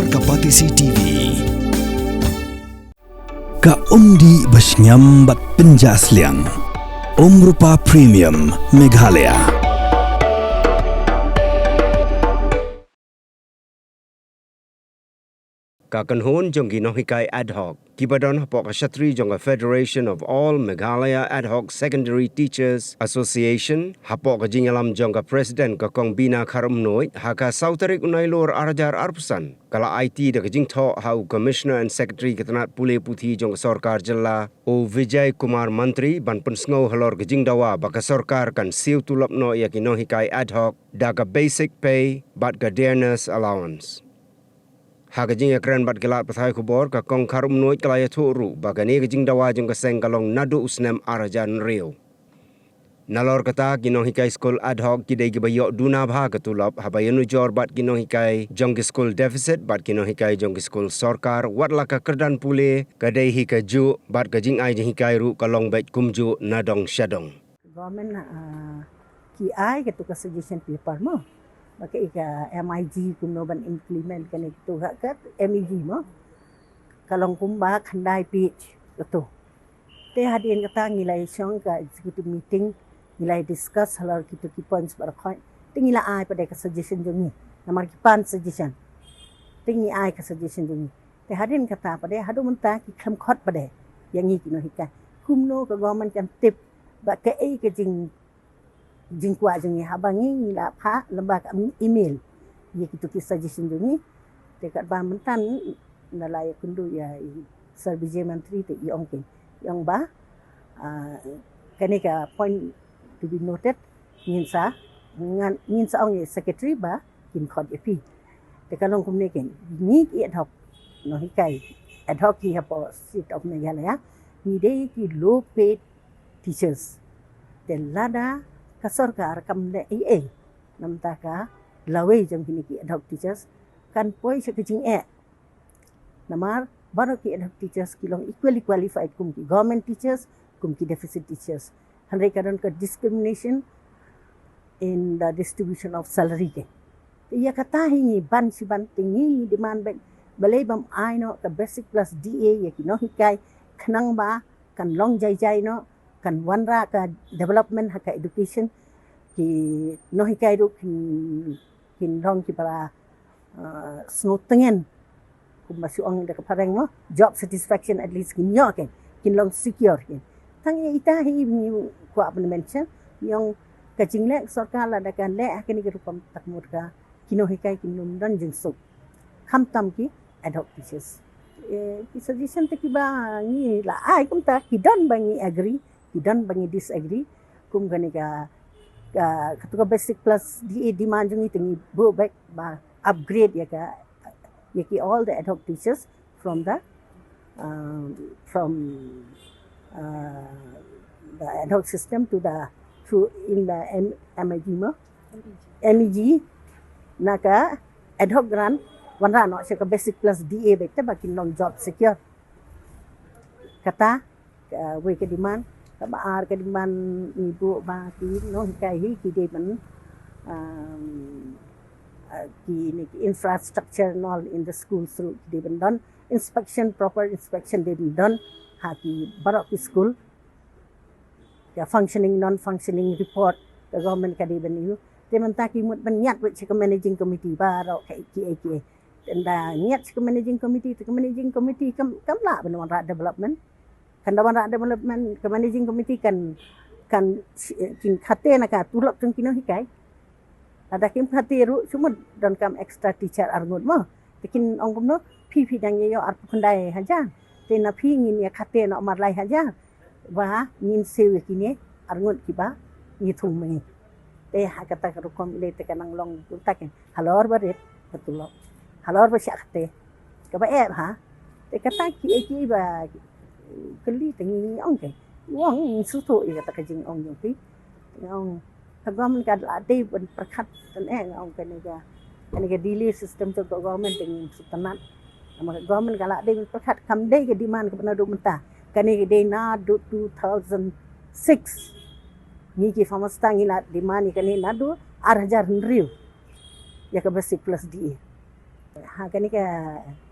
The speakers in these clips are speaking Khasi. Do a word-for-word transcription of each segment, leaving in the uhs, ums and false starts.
Ka Batesi T V. Ka umdih ba shngiam bad pynjah sliang. Umrupa Premium Meghalaya. Ka kynhun jong ki nonghikai ad hoc kiba don hapoh ka shatri jong ka Federation of All Meghalaya Ad Hoc Secondary Teachers Association, hapoh ka jingïalam jong ka President ka Kong Bina Kharumnuid, ha ka saw tarik u Nailur ar hajar arphew san, ka la aiti da ka jingthoh ha u Commissioner and Secretary ka tnat pule puthi jong ka sorkar jylla, u Vijay Kumar Mantri, ban pynsngew halor ka jingdawa ba ka sorkar kan siew tulop noh ïa ki nonghikai ad hoc da ka basic pay bad ka dearness allowance. Ha ka jingïakren bad ki lad pathai khubor, ka Kong Kharumnuid ka la ïathuh ruh ba kane ka jingdawa jong ka seng ka long naduh u snem ar hajar hynriew. Nalor kata, ki nonghikai skul ad hoc ki dei kiba ïoh duna bha ka tulop haba ïanujor bad ki nonghikai jong ki skul deficit bad ki nonghikai jong ki skul sorkar, wat la ka kyrdan pule ka dei hi kajuh bad ka jingai jinghikai ruh ka long beit kumjuh na dong sha dong. Government, ah, ki ai katu ka suggestion paper mo, ba ka i ka M I G kumno ban implement kane katu ka, ka M E G mo, ka long kumba khyndai page katu. Te hadien kata ngi la ïashong ka executive meeting, ngi la discuss halor kitu ki points baroh khoit. Te ngi la ai pat de ka suggestion jong ngi. Namar ki pan suggestion. Te ngi ai ka suggestion jong ngi. Te hadien kata pat de, haduh mynta ki khlem khot pat de ïa ngi ki nonghikai. Kumno ka government kan tip ba kaei ka jing jingkwah jong ngi, haba ngi, ngi la phah lyngba ka email ïa kitu ki suggestion jong ngi. Te katba mynta nga la ïakynduh ïa i Sir Vijay Mantri te i ong keiñ, i ong ba, ah, kane ka point to be noted, ngin sa, ngan, ngin sa ong ïa secretary ba kin khot ïa phi. Te ka long kumne keiñ, ngi ki ad hoc nonghikai, ad hoc hi hapoh State of Meghalaya, ngi dei ki low paid teachers. Te lada ka sorkar kam leh ei ei na bynta ka lawei jong kine ki ad hoc teachers, kan poi sha ka jingeh. Namar baroh ki ad hoc teachers ki long equally qualified kum ki government teachers, kum ki deficit teachers. Hynrei ka don ka discrimination in the distribution of salary keiñ. Te ïa kata hi ngi ban shi ban te ngi, ngi demand beit, balei bym ai noh ka basic plus D A ïa ki nonghikai, khnang ba kan long jai jai noh, kan wanrah ka development ha ka education, ki nonghikai ruh kin, kin long kiba, ah, sngewtngen. Kumba shu ong da ka phareng mo, job satisfaction at least kin ïoh keiñ, kin long secure keiñ. Tang ïa ita hi ngi kwah ban mention, ngi ong ka jingleh sorkar lada ka leh ha kane ka rukom tak mut ka ki nonghikai kin ym don jingsuk. Khamtam ki ad hoc teachers. Eh, ki suggestion te kiba ngi la ai kumta, ki don ba ngi agree, ki don ba ngi disagree. Kum kane ka, ka, katu ka basic plus D A demand jong ngi te ngi buh beit ba upgrade ïa ka, ïa ki all the ad hoc teachers from the, um, from, uh, the ad hoc system to the, to in the M-, M I G mo? M E G, na ka ad hoc grant, wanrah noh sha ka basic plus D A beit te ba kin long job secure. Kata, kawei ka demand, kaba ar ka demand ngi buh ba ki nonghikai hi ki dei ban, um, uh, kine ki infrastructure and all in the schools ruh ki dei ban don, inspection, proper inspection dei ban don ha ki baroh ki school. Ka functioning, non functioning report ka government ka dei ban ïoh. Te mynta ki mut ban ñiad beit sha ka managing committee baroh ka, kiei kiei. Te ynda ñiad sha ka managing committee, te ka managing committee kam, kam lah ban wanrah development. Kan da wanrah development, ka managing committee kan, kan, kin khate na ka tulop jong ki nonghikai. Lada kim khate ruh, shu mut donkam extra teacher arngut mo. Te kin ong kumno, phi phi dang ïoh arphew khyndai hajar. Te na phi ngin ïa khate noh mar lai hajar. Ba ngin siew ïa kine arngut kiba ngi thung ma ngi. Te ha kata ka rukom lei te ka nang long kumta keiñ. Halor ba rit ka tulop. Halor ba shah khate. Kaba eh ha. Te kata kiei kiei ba kylli te ngi ong keiñ. Ong ngi sngewthuh ïa kata ka jingong jong phi. Te ngi ong ka government ka la dei ban pyrkhat, te ngi ong kane ka, kane ka delay system jong ka government te ngim sngewtynnat. Namar ka government ka la dei ban pyrkhat, kam dei ka demand kaba naduh mynta. Kane ka dei naduh two thousand six. Ngi ki farmers ta ngi la demand ïa kane naduh ar hajar hynriew. Ïa ka basic plus D A. Ha kane ka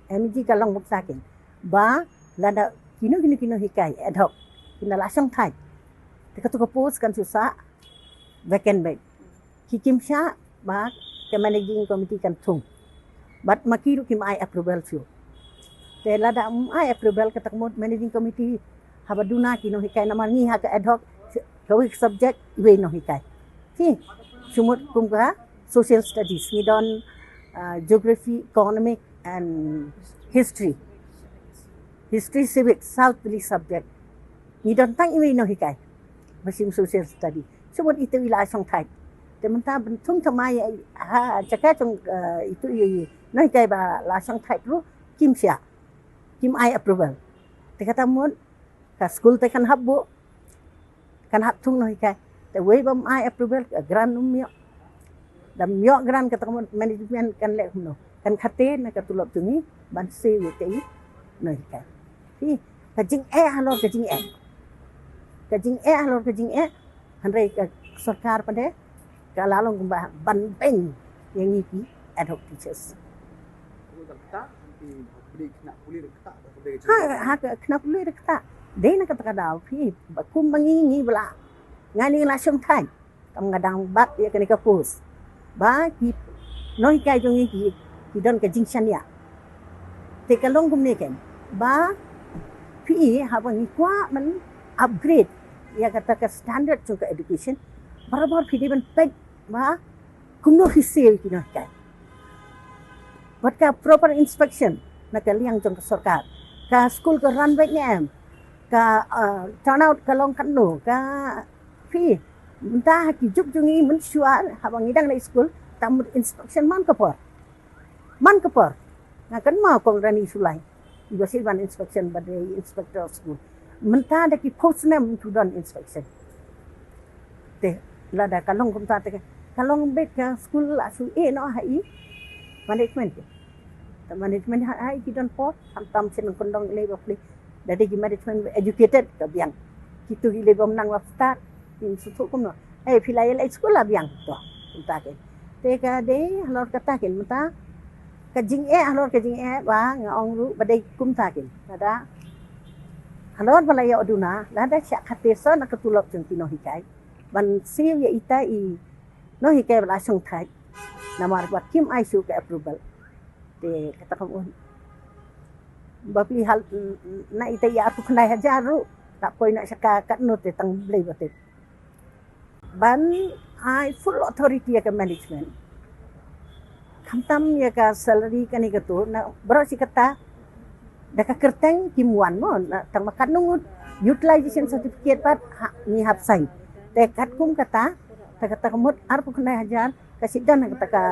M G ka long kumta kein. Ba lada kino kino kino hikai ad hoc kin da la shong thait, te kato ka post kan shu sah vacant beit. Ki kim shah ba ka managing committee kan thung. Bad ma ki ruh kim ai approval shuh. Te lada ym ai approval, kata ka mut managing committee haba duna ki nonghikai, namar ngi ha ka ad hoc, kawei ka subject, iwei nonghikai. Phi, shu mut kum ka social studies, ngi don, ah, geography, economic and history. History, civics, saw tylli subject. Ngi don tang iwei nonghikai ba shim social study. Shu mut itu i la shong thait. Te mynta ban thung thymmai ha jaka jong, eh, itu i nonghikai ba la shong thait ruh kim shah, kim ai approval. Te kata mut ka skul te kan hap buh, kan hap thung nonghikai. Te wei bym ai approval, ka grant ym ïoh. Da ym ïoh grant, kata ka mut management kan leh kumno? Kan khate na ka tulop jong ngi ban siew ïa ki nonghikai. Phi, ka jingeh halor ka jingeh. Ka jingeh halor ka jingeh. Hynrei ka sorkar pat de ka la long kumba ban beiñ ïa ngi ki ad hoc teachers. Ha, ha ka khynnah pule ryngkat. Dei na kata ka daw phi, ba kum ba ngi, ngi ba la, nga ngi la shong thait. Kam, nga dang bat ïa kane ka post. Ba ki nonghikai jong ngi ki, ki don ka jingshaniah. Te ka long kumne kein. Ba phi, haba ngi kwah ban upgrade ïa kata ka standard jong ka education, barabor phi dei ban peit ba kumno phi siew ïa ki nonghikai. Bad ka proper inspection na ka liang jong ka sorkar. Ka skul ka run beit ne em? Ka, ah, turnout ka long katno? Ka phi, mynta ha ki juk jong ngi mynshuwa haba ngi dang leit skul, tang mut inspection man ka por. Man ka por. Nga kynmaw Kong Rani Shullai, iba shait ban inspection, ba dei inspector skul. Mynta da ki post ne ym don inspection. Te lada ka long kumta te ka long beit ka skul la shu ïeh noh ha i management. Te management ha, ha i ki don por, khamtam shen kyndong lei ba pli. Da dei ki management educated ka biang. Kitu ki lei bym nang la start, kin shu thuh kumno? Eh, phi la ïa leit skul la biang. To, kumta kein. Te ka dei halor kata kein mynta. Ka jingeh halor ka jingeh ba nga ong ruh ba dei kumta kein. Lada halor ba la ïoh duna, lada shah khate sa na ka tulop jong ki nonghikai ban siew ïa ita i nonghikai ba la shong thait. Namar ba kim ai shuh ka approval. Te kata ka mut ba pli hal na ita i arphew khyndai hajar ruh, la poi na sha ka katno te tang Blei ba tip. Ban ai full authority ïa ka management. Khamtam ïa ka salary kane kato, na baroh shi katta da ka kyrteng kim wan mo, na tang ma katno ngut utilization certificate pat ha, ngi hap sign. Te katkum kata, te kata ka mut arphew khyndai hajar ka sdang na kata ka,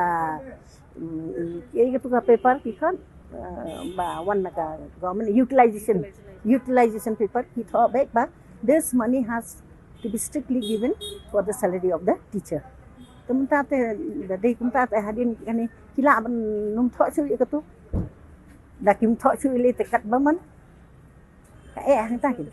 mm, ïa kata ka paper ki khot, eh, ba wan na ka government, utilization, utilization paper ki thoh beit ba this money has to be strictly given for the salary of the teacher. Te mynta te, da dei kumta te hadien kane ki lah ban ym thoh shuh ïa kato. Da kim thoh shuh ïa lei te katba mon. Ka eh hangta ki.